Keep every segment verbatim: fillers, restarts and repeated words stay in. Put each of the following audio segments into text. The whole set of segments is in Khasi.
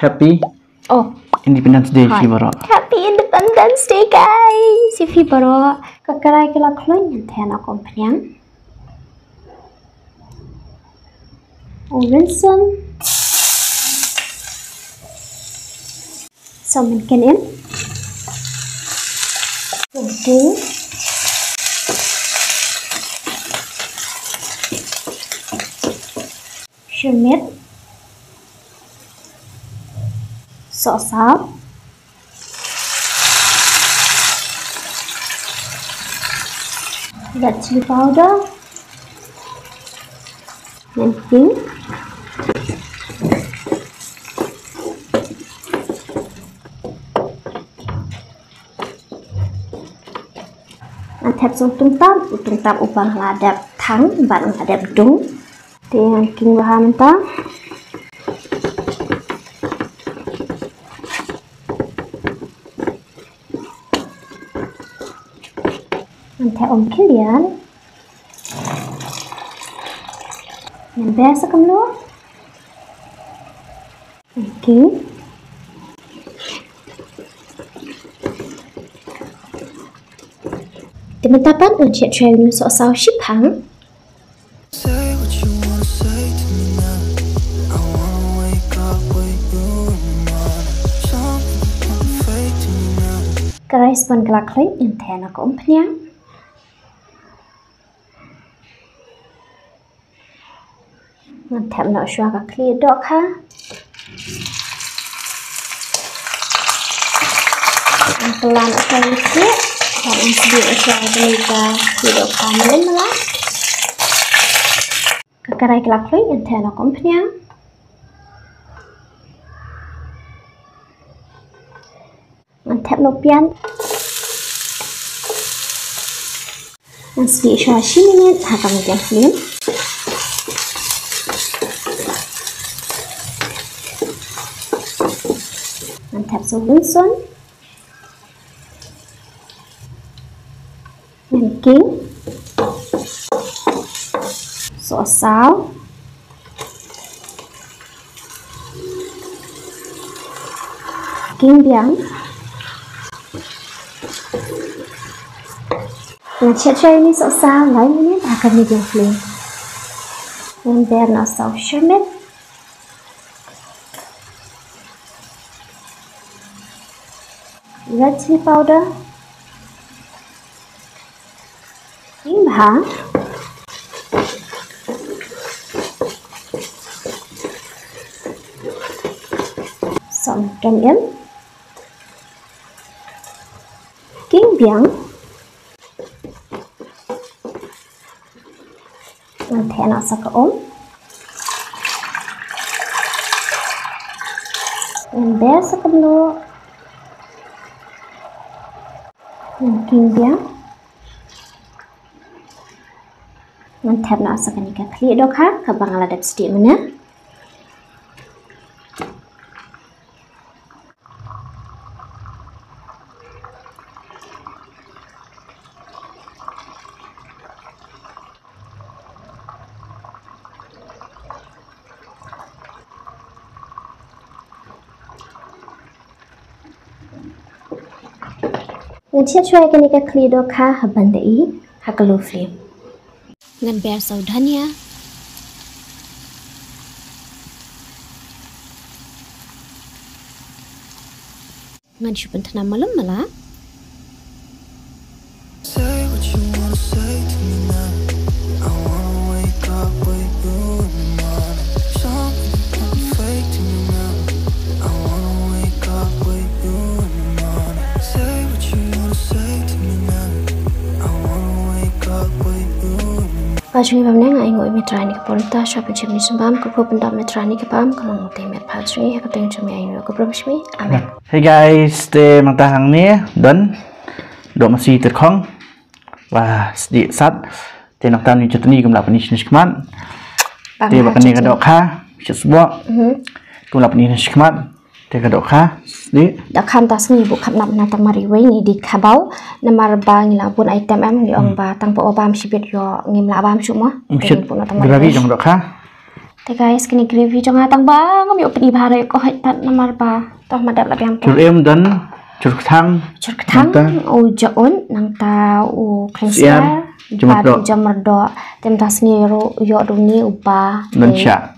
Happy Oh, Independence Day hi. Phi baroh. Happy Independence Day, guys. Ïa phi baroh. Ka karai ka la khlaiñ, ngan theh noh ka umphniang. U rynsun. Sa mynken im. Mynken. Shimet. Sohsaw. Red chili powder. Mynken. Ngan thep sa u tungtap, u tungtap uba nga la dep thang bad nga la dep dung. Te ngan king bha mynta. Ngan thep um khlieh. Ngan ber sa kumno. Okay. Te mynta pat ngan shet shuwa ïa u sohsaw shiphang. Say what you wanna say to me now. I wanna wake up with you in the morning. Show me you wanna fake to me now. Ka rice bun ka la khlaiñ, ngan theh noh ka umphniang. Ngan thep noh shuwa ka khlieh dohkha. Ngan pynlait noh shuwa ka khlieh. Ngan sdieh noh shuwa ka khlieh dohkha. Mlien mala. Ka karai ka la khlaiñ, ngan theh noh ka umphniang. Ngan thep noh pian. Ngan sdieh shuwa shi minit ha ka medium flame. Ngan thep sa u rynsun. Mynken. Sohsaw. King biang. Ngan shet shuwa ïa une u sohsaw lai minit ha ka medium flame. Ngan ber noh sa u shimet. Red chili powder. King bha. Sa mynken im. King biang. Ngan theh noh sa ka um. Ngan ber sa kumno. Ngan king biang. Ngan thep noh sa kane ka khlieh dohkha kaba nga la dep sdieh mynne. Ngan shet shuwa ïa kane ka khlieh dohkha ha ban da i ha ka low flame. Ngan ber sa u dhania. Ngan shu pynthnam malam mala. Say what you wanna say to me now. I wanna wake up with you in the morning. Show me you wanna fake to me now. I wanna wake up with you in the morning. Say what you wanna say to me now. I wanna wake up with you in the morning. Pha jong ngi bamneng, ai nguh ïa me Trai ha kane ka por mynta, shuwa ban shim ïa ka jingbam, ka khublei pyndap me Trai ha kane ka bam, ka long te met pha jong ngi, ha ka kyrteng jong me ai nguh, ka burom jong me. Amen. Hey guys, te mynta hangne don doh masi tyrkhong. Wah, sdih sat. Te nangta une u chutney kumba la pyni shane shakhmat. Te ba kane ka dohkha, shisha sboh. Mhm. Kumba la pyni shane shakhmat. Te ka dohkha, sdih. Dohkha mynta sngi bun kham nap na tang mar iwei ngi dei khabaw. Namar ba ngi la bun item em, ngi ong ba tang ba bam shibit ïoh ngim lah bam shuh mo. Te ngi bun na tang mar iwei. Gravy jong dohkha. Te guys, kane gravy jong nga tang ba ngam ïoh pyni bha re ko hoi pat namar ba tang ma dep la biang. Jur em don, jur kthang. Jur kthang, nangta u jaun, nangta u kleng siar, siar, jamrdo. Te mynta sngi ruh ïoh duni uba. Te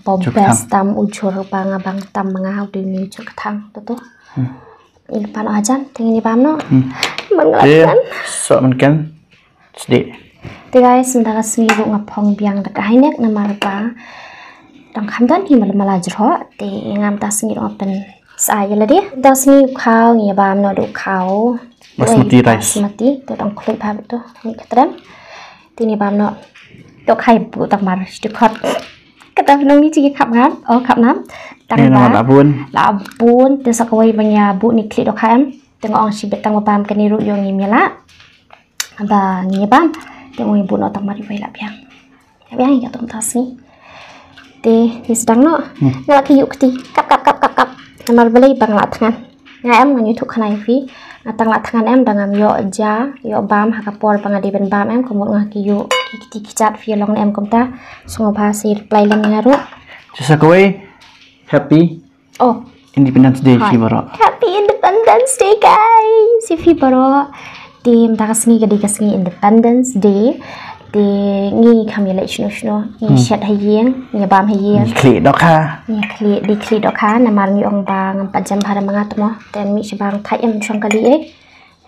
ba best tam u jur ba nga bang tam ma nga u duni jur kthang tu tu. Hmm. Ïa pan hajan, te ngin ïa bam noh. Hmm. Man nga la kan. Sok man kan. Sdi. Te guys, mynta ka sngi ruh nga phong biang da ka hainek namar ba dang kham don hi mala mala jrhoh. Te nga mynta sngi ruh nga pynsa ïa lade. Mynta sngi u khaw ngi ïa bam noh da u khaw basmati rice. Basmati, te dang khluit bha bit tu. Ngi ka trem. Te ngi bam noh. Dok hai bu tak mar sdi khot. Kata nong ni chi khap ngam, oh khap nam. Tang ba la bun. La bun, te sa kawei ba ngi ïa bu ni khlieh dohkha em. Te nga ong shi bit tang ba bam kane ruh ïoh ngim ïa lah. Ba ngi bam. Te nga ong ïa bu noh tang mar ïa wei la biang. La biang ïa ka tong ta sngi. Te ni sdang noh. Hmm. Nga la ki ïuh kti. Kap kap kap kap kap. Namar balei ba nga la thngan. Nga em ngan ïathuh khana ïa phi. Nga tang la thngan em da ngam ïoh ja, ïoh bam ha ka por ba nga dei ban bam em, ka mut nga ki ïoh ki kti ki jat phi long em kumta. Sngewbha sa reply lem ïa nga ruh. Sa kawei, happy Independence Day shi baroh. Happy Independence Day guys. Ïa phi baroh. Te mynta ka sngi ka dei ka sngi Independence Day. Te ngi kham ïa leit shano shano. Ngi shet ha ïing, ngi bam ha ïing. Ngi khlieh dohkha. Ngi khlieh, dei khlieh dohkha namar ngi ong ba ngam pat jem bha da ma nga te mo. Te mih sha bang thait em shong kali eh.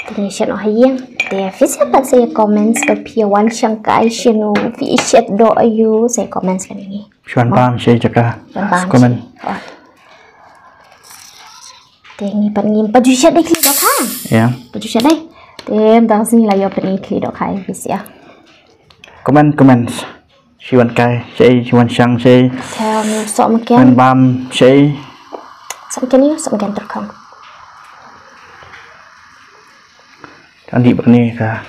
Te ngi shet noh ha ïing. Te phi sa pat sa ïa comments ba phi ïa wan shangkai shano, phi shet doh aïu, sa ïa comments lem ïa ngi. Shuan bam shi jaka. Shuan bam shi. Comment. Te ngi pat ngim pat ju shet dei khlieh dohkha. Ïa. Pat ju shet dei. Te mynta sngi la ïoh pat ngi khlieh dohkha ïa phi sia. Comment, comments. Shi wan kai, shi, shi wan shang, shi. Te ngi sok mken. Wan bam, shi. Sok mken ni, sok mken terkhong. Kan dih bak ni ka.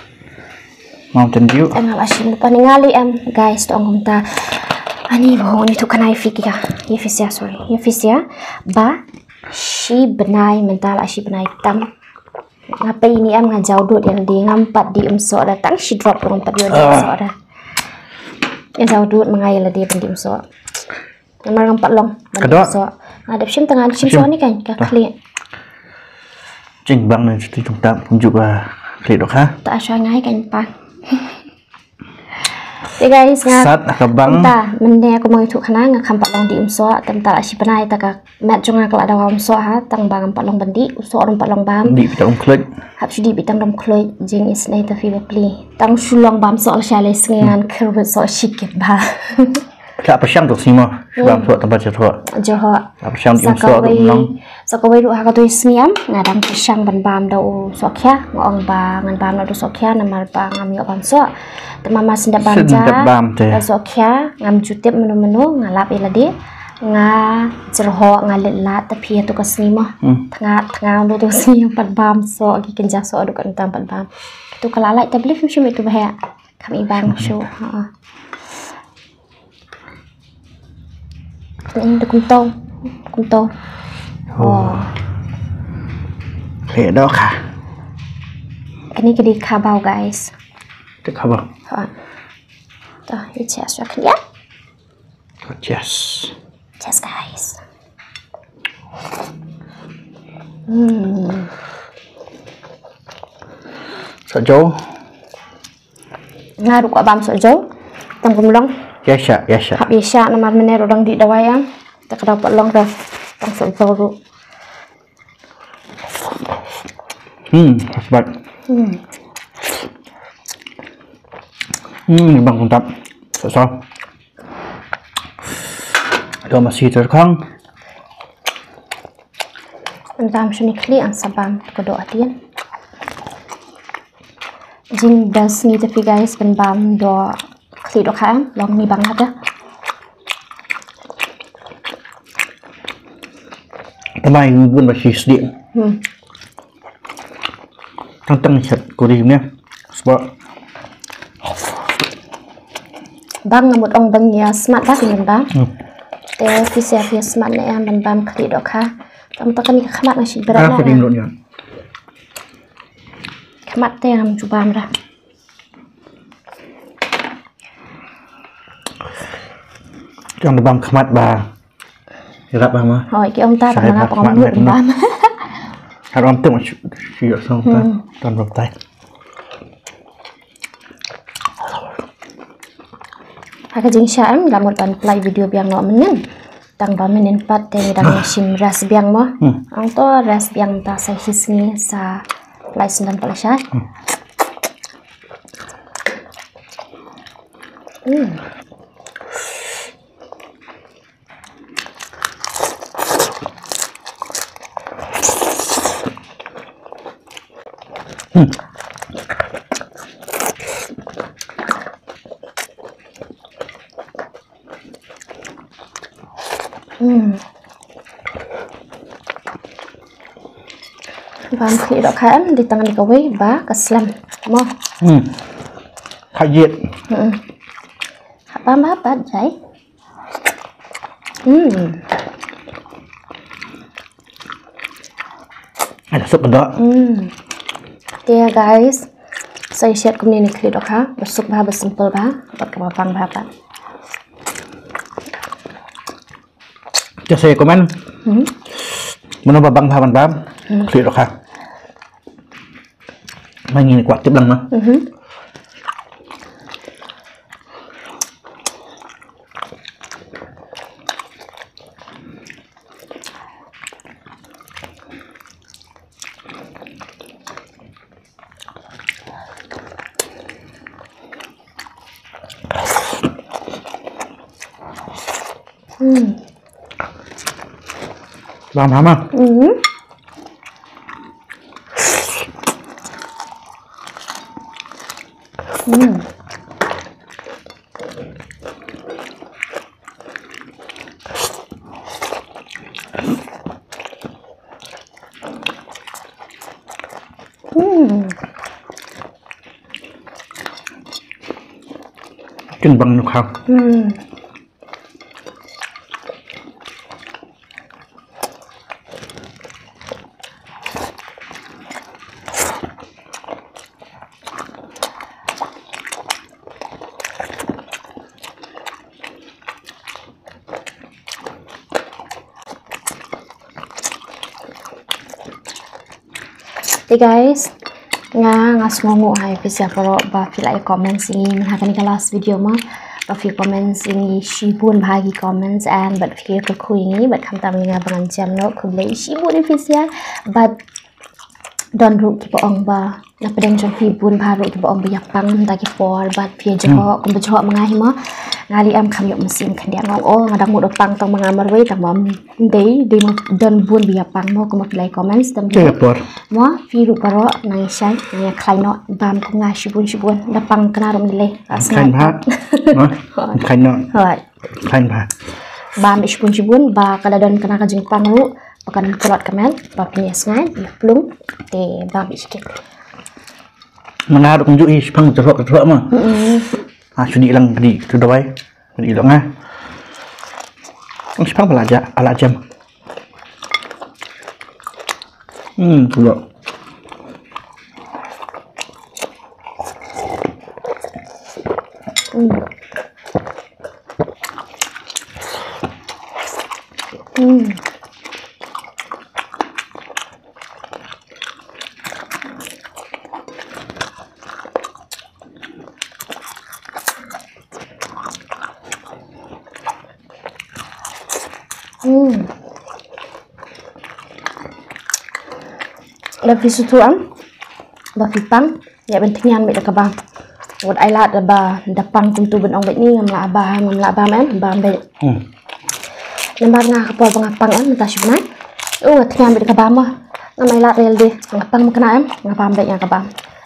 Mountain Dew. Tang la shi mupa ni ngali em guys to ong kumta. Ani bo ni tu kanai fik ya. Ïa phi sia, sorry. Ïa phi sia. Ba shi bnai mynta la shi bnai tam. Nga pei ni em nga jaw dud ïa lade ngam pat dih umsoh da tang shi drop ngam pat dih umsoh da. Nga jaw dud ma nga ïa lade ban dih umsoh. Namar ngam pat long ban dih umsoh. Nga dep shim tang ngan shim soh ni kan ka khlieh. Jing bang ni shuti tungtap kumjuh ba khlieh dohkha. Ta ashwa ngai kan pa. Te guys nga sat ha ka bang. Ta mynne kumba nga ïathuh khana nga kham pat long dih umsoh, te mynta la shi bnai ta ka met jong nga ka la dawa umsoh ha, tang ba ngam pat long ban dih, umsoh ruh ngam pat long bam. Dih bit tang um khluit. Hap shu dih bit tang um khluit, jing isynei ta phi bapli. Tang shu long bam soh la sha lai sngi ngan khyrwit soh shikit bha. Ka pyrshang tu sngi mo, shu bam soh tang ba jrhoh. Jrhoh. Ka pyrshang dih umsoh tu long. Sa kawei ruh ha katu sngi em nga dang pyrshang ban bam da u sohkhia, nga ong ba ngan bam da u sohkhia namar ba ngam ïoh bam soh. Te mama sendep bam ja da sohkhia, ngam ju tip mano mano, nga lap ïa lade. Nga jrhoh nga leit lad te phi ha tu ka sngi mo. Tnga tnga ndo tu sngi pat bam soh ki kynja soh duk kan tang pat bam. Tu ka la lait te beli phim shim itu ba heh. Kham i bang shu. Ha. Ni da kumto. Kumto. Oh. Khlieh dohkha. Kane ka dei khabaw guys. Te khabaw. Ha. To, i cheers ra khlieh. Cheers. Cheers guys. Hmm. Sa jo. Nga ruh kwah bam soh jaw. Tang kum long. Ïa sha, ïa sha. Hap ïa sha namar mynne ruh dang dih dawai am. Te ka daw pat long da. Tang soh jaw ruh. Hmm, sbat. Hmm. Hmm, bang kuntap. Soh soh. Aduh, masih terkang. Bam shane khlieh ang sa bam ka doh hadien. Jing best ni te phi guys ban bam doh khlieh dohkha em long ni bang hata. Tamai ngun ba shi sdi. Hmm. Tang tang shat kuri ne. Sba. Bang nga mut ong bang ïa smat ba phi bam. Hmm. Te phi sia phi smat ne em ban bam khlieh dohkha. Tam ta kani ka khmat nga shi berat na. Khmat te ngam ju bam ra. Jong da bam khmat ba. Ïarap ba ma. Hoi, ki ong ta, shai tang ba khmat bam. Har ong tum shu, shu ïoh song ta. Hmm. Tang bam tai. Ha ka jingshisha em, la mut ban plie video biang noh mynnin. Tang ba mynnin pat te ngi dang shim res biang mo. Hmm. Ang to res biang ta sa shisngi sa lai snem pat lashai. Hmm. Hmm. Hmm. Hmm. Bam khlieh dohkha em, dei tang kane kawei ba ka slem. Mo. Hmm. Kha jied. Hmm. Bam ba pat jai. Hmm. Ada sup ka doh. Hmm. Te guys, sa shet kumne ne khlieh dohkha, ba suk bha, ba simple bha, bad kaba bang bha pat. Te sa comment. Hmm. Mano ba bang bha ban bam. Hmm. Khlieh dohkha. Mai ngi kwah tip lang ma. Mhm. Hmm. Bang Hama. Hmm. Hmm. Hmm. Kin bang nuk ha. Hmm. Te guys, nga, nga sngewnguh ha ïa phi sha baroh ba phi la ïa comments ïa ngi ha kane ka last video mo. Ba phi comments ïa ngi shibun bha ki comments and bad phi kyrkhu ïa ngi bad khamtam ïa nga ba ngan jem noh, khublei shibun ïa phi sha. Bad don ruh kiba ong ba na pdeng jong phi bun bha ruh kiba ong ba ïa pang mynta ki por bad phi ïa jrong kumba jrong ma nga hi mo. Nga leh em kham ïoh mynsiem khyndiat nga ong, oh, nga dang mut ba pang tang ma nga marwei tang ba ym dei, dei mo don bun ba ïa pang mo kumba phi la ïa comments tam. Te por. Mo phi ruh baroh nang ïa shai, nang ïa khlaiñ noh, bam kum nga shibun shibun, da pang kane ruh ym lei. Khlaiñ bha. Mo. Khlaiñ noh. Hoi. Khlaiñ bha. Bam shibun shibun ba ka la don kane ka jingpang ruh ba kan tlot ka met ba phin ïa sngaid ïa plung te bam shikit. Nga ruh kumjuh hi, shipang jrong jrong ma. Mm-mm. Ah, shu dih lang ka dih tu dawai. Ka dih lang ah. Shipang ba la ja, ba la jam. Hmm, pula. Hmm. Hmm. Hmm. Lada phi sngewthuh em ba phi pang, ïa ban tyngian beit da ka bam. Wat ai lad ba da pang kumtu ban ong beit ni ngam lah bam, ngam lah bam em, bam beit. Hmm. Namar nga ka por ba nga pang em mynta shi bnai. Oh, nga tyngian beit da ka bam mo. Ngam ai lad rel de. Nga pang mo kane em, nga bam beit ïa ka bam.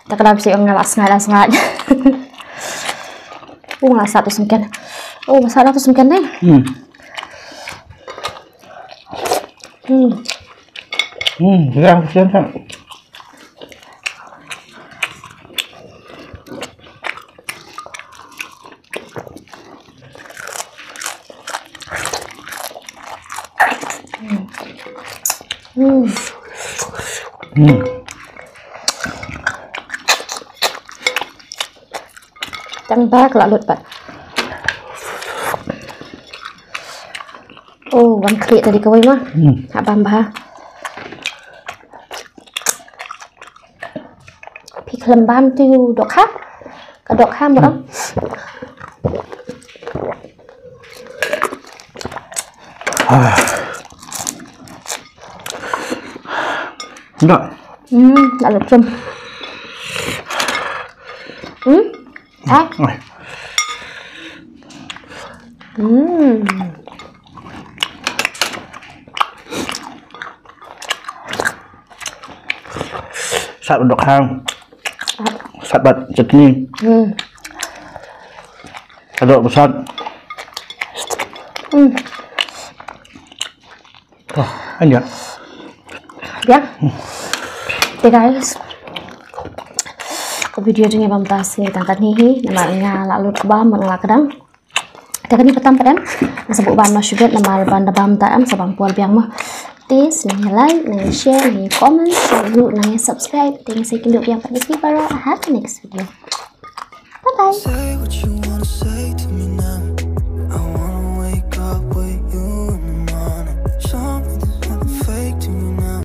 Ta ka dei ba shu ong nga la sngaid, la sngaid. Oh, nga la sah tu sngewken. Oh, nga sah tu sngewken dei. Hmm. Hmm. Hmm, ya, kesian kan. Hmm. Hmm. Tang ba ka la lut pat. Wan khlieh ta dei kawei ma. Hmm. Hap bam bha. Phi khlem bam tu dohkha. Ka dohkha mo. Hmm. Ah. Dah. Hmm, dah lepsem. Hmm? Ah. Oi. Hmm. Sat bad dohkha. Sat bad chutney. Hmm. Ka doh ba sat. Hmm. Oh, anja. Biang. Te guys. Ka video jong ngi bam ta sngi tang katne hi, namar nga la lut bam, nga la kdang. Te kane pat tam pat em. Nga sa buh bam na shugat namar ban da bam ta em sa bam por biang mo. Te sngewbha like, nang share, nang comment, share ruh, nang subscribe. Te nga sa ïakynduh biang pat ïa phi baroh ha ka next video. Bye bye. Say what you